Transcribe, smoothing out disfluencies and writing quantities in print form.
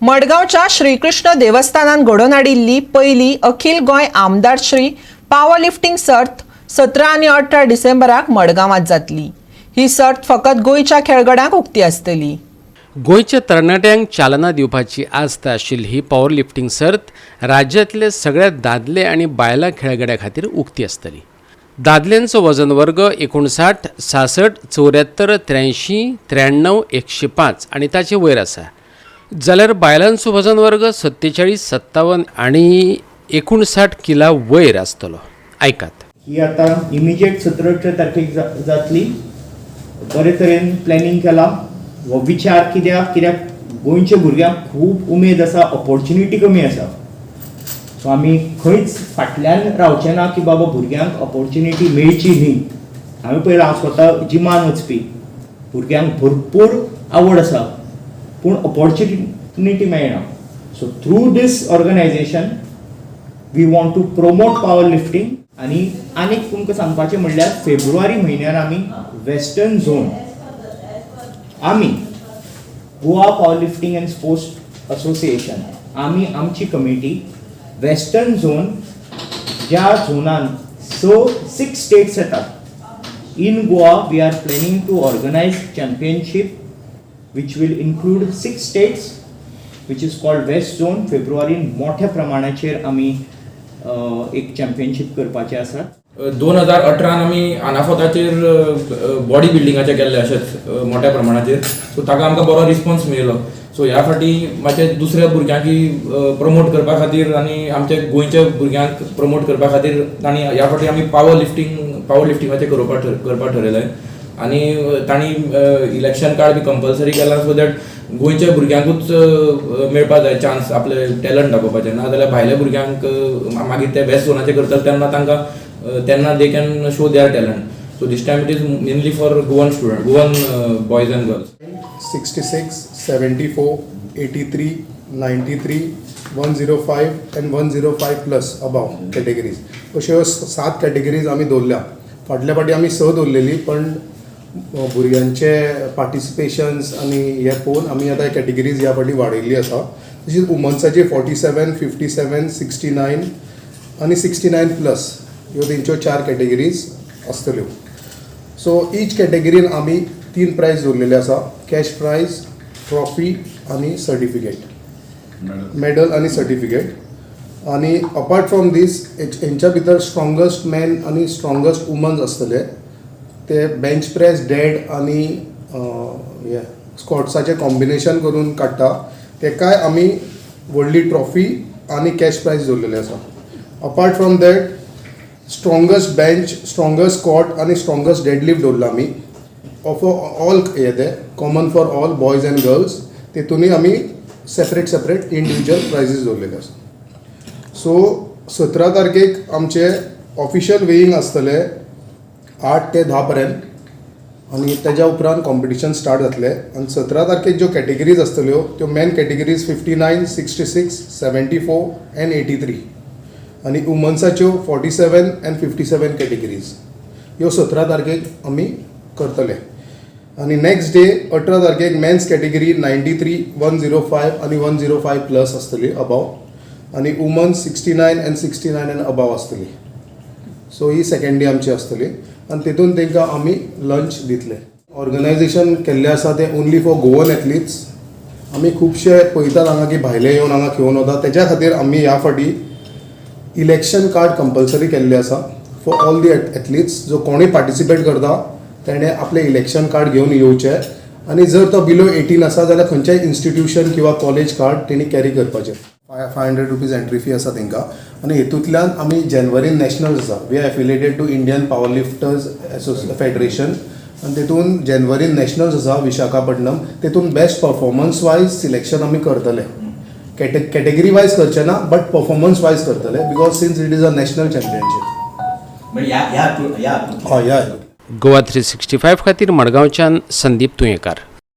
मडगांवच्या श्रीकृष्ण देवस्थानान घडोवन हाडिल्ली पयली अखील गोंय आमदार श्री पावर लिफ्टिंग सर्त 17 आनी 18 डिसेंबराक मडगांवांत जातली. ही सर्त फकत गोंयच्या खेळगड्यांक उक्ती आसतली. गोंयच्या तरणाट्यांक चालना दिवपाची आस्त आशिल्ली ही पॉवर लिफ्टिंग सर्त राज्यांतले सगळ्या दादले आनी बायलां खेळगड्यां खातीर उक्ती आसतली. दादल्यांचो वजन वर्ग 59, 66, 74, 83, 93, 105 आनी ताचे वयर आसा, जाल्यार बायलांचो वजन वर्ग 47, 57 आनी 59 किला वयर आसतलो. आयकात. ही आतां इमिजिएट 17-18 तारखेक जातली. बरे तरेन प्लॅनिंग केलां. हो विचार कित्याक कित्याक गोंयच्या भुरग्यांक खूब उमेद आसा, ऑपॉर्च्युनिटी कमी आसा. सो आमी खंयच फाटल्यान रावचे ना की बाबा भुरग्यांक ऑपॉर्च्युनिटी मेळची न्ही. हांवें पळयलां, हांव स्वता जिमान वचपी, भुरग्यांक भरपूर आवड आसा पूण ऑपॉर्च्युनिटी मेळना. So through this organization we want to promote power lifting. आनी आनीक तुमकां सांगपाचें म्हणल्यार फेब्रुवारी म्हयन्यान आमी वेस्टर्न झोन, आमी Goa Power Lifting and Sports Association, आमी आमची कमिटी वेस्टर्न झोन, ज्या झोनान स सिक्स स्टेट्स येतात, in Goa we are planning to organize championship which will include six states, which is called West Zone. फेब्रुवारीन मोठ्या प्रमाणाचेर आमी एक championship करपाचे आसात. 2018न आमी अनाफोताचेर बॉडी बिल्डिंगाचें केल्लें अशेंच मोठ्या प्रमाणाचेर. सो ताका आमकां बरो रिस्पॉन्स मेळ्ळो. सो ह्या फावटी मातशें दुसऱ्या भुरग्यांकय प्रमोट करपा खातीर आनी आमच्या गोंयच्या भुरग्यांक प्रमोट करपा खातीर तांणी ह्या फावटी आमी पावर लिफ्टिंगाचें करपा ठरयलें आनी तांणी इलेक्शन कार्ड बी कंपल्सरी केलां, सो that गोंयच्या भुरग्यांकूच मेळपा जाय चान्स आपले टॅलंट दाखोवपाचें. ना जाल्यार भायल्या भुरग्यांक मागीर ते वेस्ट झोनाचे करतले तेन्ना तांकां तेन्ना they can show their talent. So this time it is mainly for Goan student, Goan boys and girls. 66, 74, 83, 93, 105 and 105 plus above categories. अश्यो सात कॅटेगरीज आमी दवरल्या. फाटल्या फावटी आमी स दवरलेली, पण भुरग्यांचे पार्टिसिपेशन्स आनी हे पळोवन आमी आतां कॅटेगरीज ह्या फावटी वाडयल्ली आसा. तशीच वुमन्साची 47, 57, 69 आनी 69 प्लस ह्यो तेंच्यो चार कॅटेगरीज आसतल्यो. सो ईच कॅटेगरीन आमी तीन प्रायज दवरलेले आसा, कॅश प्रायज, ट्रॉफी आनी सर्टिफिकेट, मेडल आनी सर्टिफिकेट. आनी अपार्ट फ्रॉम दीस, हेंच्या भितर स्ट्रॉंगस्ट मॅन आनी स्ट्रॉंगस्ट वुमन्स आसतले. ते बेंच प्रेस, डेड आनी हे स्क्वॉट्साचें कॉम्बिनेशन करून काडटा, तेकाय आमी व्हडली ट्रॉफी आनी कॅश प्रायज दवरलेले आसा. Apart from that, strongest bench, strongest squat आनी स्ट्रॉंगस्ट डेडलिफ्ट दवरला आमी ऑफ ऑल हे ते common for all boys and girls. तेतूनय आमी सेपरेट सेपरेट इंडिविज्युअल प्रायजीस दवरलेले आसा. सो 17 तारखेक आमचे ऑफिशियल वेईंग आसतले 8 ते 10 पर्यंत आनी तेज्या उपरांत कॉम्पिटिशन स्टार्ट जातलें. आनी 17 तारखेक ज्यो कॅटेगरीज आसतल्यो त्यो men categories 59, 66, 74 and 83 आनी वुमन्साच्यो 47 and 57 categories ह्यो 17 तारखेक आमी करतले. आनी नेक्स्ट डे 18 तारखेक men's category 93, 105 आनी 105 प्लस आसतली अबाव आनी womens 69 and 69 and above आसतली. सो ही सेकंड डे आमची आसतली आनी तेतून तांकां आमी लंच दितले. ऑर्गनायझेशन केल्लें आसा तें ओनली फॉर गोवन एथलीट्स. आमी खुबशे पळयतात हांगा की भायले येवन हांगा खेळून वता. तेज्या खातीर आमी ह्या फावटी इलेक्शन कार्ड कंपल्सरी केल्लें आसा फॉर ऑल the athletes. जो कोणूय पार्टिसिपेट करता तेणें आपलें इलेक्शन कार्ड घेवन येवचें आनी जर तो बिलो 18 आसा जाल्यार खंयच्याय इन्स्टिट्यूशन किंवा कॉलेज कार्ड तेणी कॅरी करपाचें. 500 rupees entry fee आसा तांकां आनी हेतूंतल्यान आमी जेनवरीन नॅशनल्स आसा. We are affiliated to Indian Power Lifters Federation आनी तेतून जेनवरीन नॅशनल्स आसा विशाखापट्टनम. तेतून बेस्ट परफॉर्मन्स वायज सिलेक्शन आमी करतले. कॅटेगरी वायज करचे ना, बट परफॉर्मन्स वायज करतले, because since it is a national championship. म्हणजे ह्या ह्या ह्या हय, ह्या. गोवा 365 खातीर मडगांवच्यान संदीप तुयेंकार.